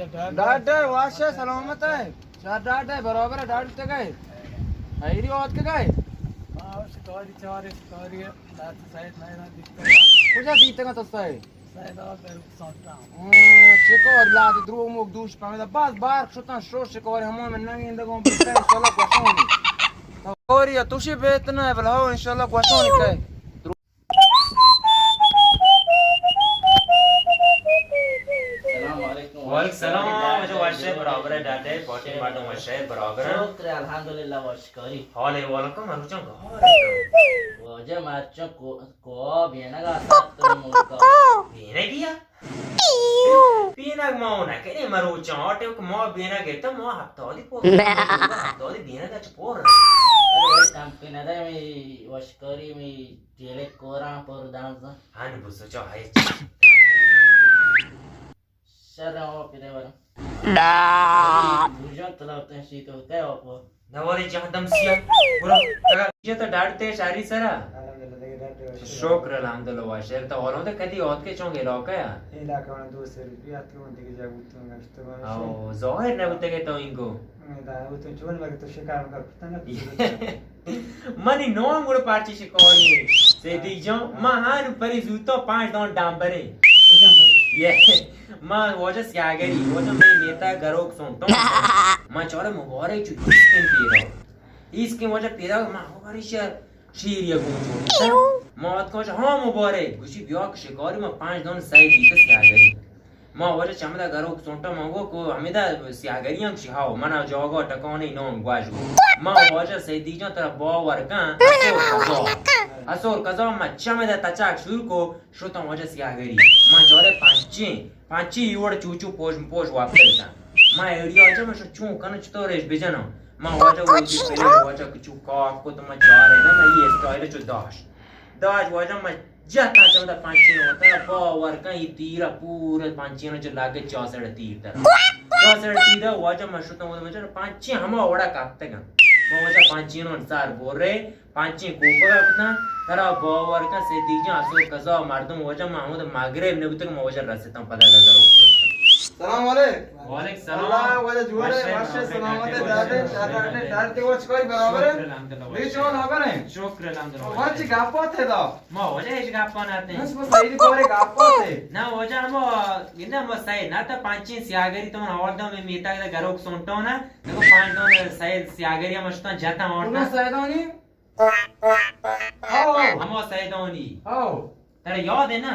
ڈاڈ ئے، وش ئے، سلامت ئے؟ شر ڈاڈ ئے، برابر ئے، ڈاڈ تک ئے؟ خیری آتکگ ئے؟ ہاں، شکاری چارے، شکاری ئے۔ ڈاکٹر صاحب، میں نہ دیتا۔ کجا دیتگ تو صاحب؟ صاحب، آ، در سانتا۔ ہاں، شکار لات دروگ موگ دوش پمیدا۔ باز بار شتاں شو شکار ہمون من نگندگوں، بستر سلا گوشانی۔ تو کوری توشی بیت نہ، بل ہو انشاءاللہ گوشانی کئے۔ السلام علیکم۔ وعلیکم السلام۔ واجہ وش ئے، برابر ئے، ڈاڈ ئے، پارٹی مردم وش ئے، برابر ئے۔ شکر الحمدللہ، وشکاری۔ حال احوال کن، مروچاں گار ئے۔ واجہ مرچاں کو-، کوہ بینگ ءَ سخت ملکا۔ بینگی ءَ؟ بینگ ما نہ کنیں، مروچاں آٹے کہ ما بینگ ءَ تو ما ہفتادی پور۔ ہفتادی بینگ ءَ چہ پور۔ کم کہ نہ دے، می وشکاری، می ٹیلک کوراں پر دانزاں۔ ہن بزو چا ہیچ۔ شر ہوا پیدے ورا۔ بوجان تلاوتیں شیت ہوتا ہے اوپو۔ نوارے جہدم سیا۔ برو، تگا یہ تو ڈاڈ تے شاری سرا۔ شکر الحمدللہ، شہر تو اولو تے کدی آتکے چونگ علاقہ یا؟ علاقہ والا دو سو روپیہ آتکے، من دیگه جا بوتوں گشتگاں۔ او، ظاہر نہ بوتگے تو انگو۔ میں دا بوتوں چون مگر تو شکار کر پتہ نہ۔ منی نام گڑا پارچی شکاری ئے۔ صدیق جان، ما ہن پری زوتو پانچ دان ڈامبرے۔ کجام برے؟ یہ، ما واجہ سیاگری، واجہ میں میتا گروک سونٹو۔ ما چارے مبارک چو ایسکن پیدا۔ ایسکن واجہ پیدا، ما مبارک شیر، شیر یا گون چو۔ ما آتکا واجہ، ہاں مبارک، گوشی بیا کہ شکاری ما پانچ دان سید دیتے سیاگری۔ ما واجہ چمدا گروک سونٹا ما گو کو ہمیدا سیاگری ہم چی ہاو، منا جاگا ٹکانے نام گواش گو۔ ما واجہ سیدی جان ترا باور کن، اسور قضا۔ اسور قضا ما چمدا تچاک شروع کو، شتاں واجہ سیاگری۔ ما چارے پنچیں، پنچیں ایوڑ چوچو پوش پوش واپس تاں۔ ما ایڈیا واجہ ما شو چون کنو چطور ایش بجنو۔ ما واجہ وتی پلے واجہ کچو کاک کو تو ما چارے نا، ما یہ اسٹائل چو داشت۔ داش واجہ ما جتا چودا پنچین ہوتا، باور کن ای تیرا پورا پنچین جو لاگے چاسڑ تیر تا۔ چاسڑ تیر واجہ ما شتاں واجہ پنچین ہما وڑا کپتگا۔ ما واجہ پنچین سر بورے، پنچین کوپگا کتاں، ترا باور کن صدیق جان اسور قضا مردم واجہ ما ہمود مغرب نبوتگ ما واجہ رستاں پدا گزر ہوتا۔ سلام علیک۔ وعلیکم سلام۔ اللہ واجہ جوڑ ئے، وش ئے، وش ئے، سلامت ئے، ڈاڈ ئے، ڈاڈ ئے، ڈاڈ ئے، وش ئے، برابر ئے؟ شکر الحمدللہ، وش ئے۔ چون خبر ئے؟ شکر الحمدللہ۔ واجہ گپات ئے دا؟ ما واجہ ہچ گپا نہ اتیں۔ بس، بس، سیدی بارے گپات ئے۔ نہ واجہ ہما گندہ ہما سید نہ تا پنچین سیاگری تو من آوردم میں میتا دا گروک سونٹو نا، دیکھو پانچ دون سید سیاگری ہم اشتاں جتاں آورداں۔ کجا سیدانی؟ ہاو۔ ہما سیدانی۔ ہاو۔ ترا یاد ئے نا؟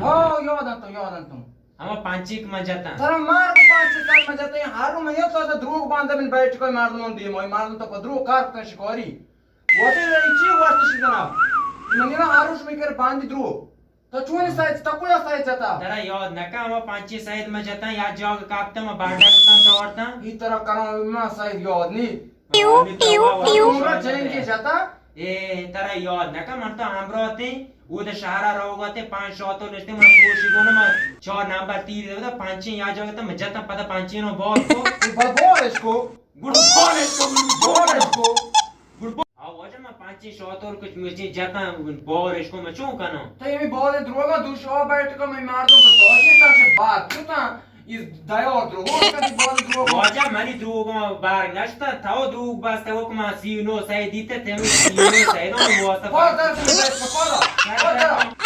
ہاو، یاد انت، یاد انت۔ ہما پنچیک من جتاں۔ ترا مار کو پنچ سال من جتاں، ہر رو من یک ساعت دروگ باندہ من بیٹھ کوئی مردمون دیما، مردم تو پہ دروگ کار کن شکاری۔ وتی رئی چی واسطہ شدنا؟ من نا ہر روش من کر باندی دروگ۔ تو چونی سید، تو کجا سید جتا؟ ترا یاد نکا، ہما پنچی سید من جتاں، یا جاگ کاپتا، من بانڈا کتاں تو آورتاں۔ ای ترا کرم ما سید یاد نی۔ پیو، پیو، پیو۔ عمر جنگی جتا۔ اے، ترا یاد نکا، من تو ہمراہ تے، او دے شہرا روگا تے، پانچ شاتو نشتے، من پروشی گونا، من چار نمبر تیر دے، پنچی یا جاگ تا، من جتا پدا پنچی نو بال کو۔ بال، بال اش کو۔ گڑ بال اش کو، گڑ بال اش کو۔ گڑ بال۔ آ واجہ من پنچی شاتو کچھ مرچی جتا، بال اش کو، من چون کنو؟ تو یہ بال دروگا دو شو بیٹھ کو، میں مار دوں تو، تو یہ تا سے بات کتا۔ اے دیار دروگ کدی بال دروگ۔ واجہ منی دروگ ما بار نشتا، تو دروگ بستا، وہ کما سی نو سید دیتے، تے سی نو سید ہم واسطہ۔ پادا، پادا، پادا۔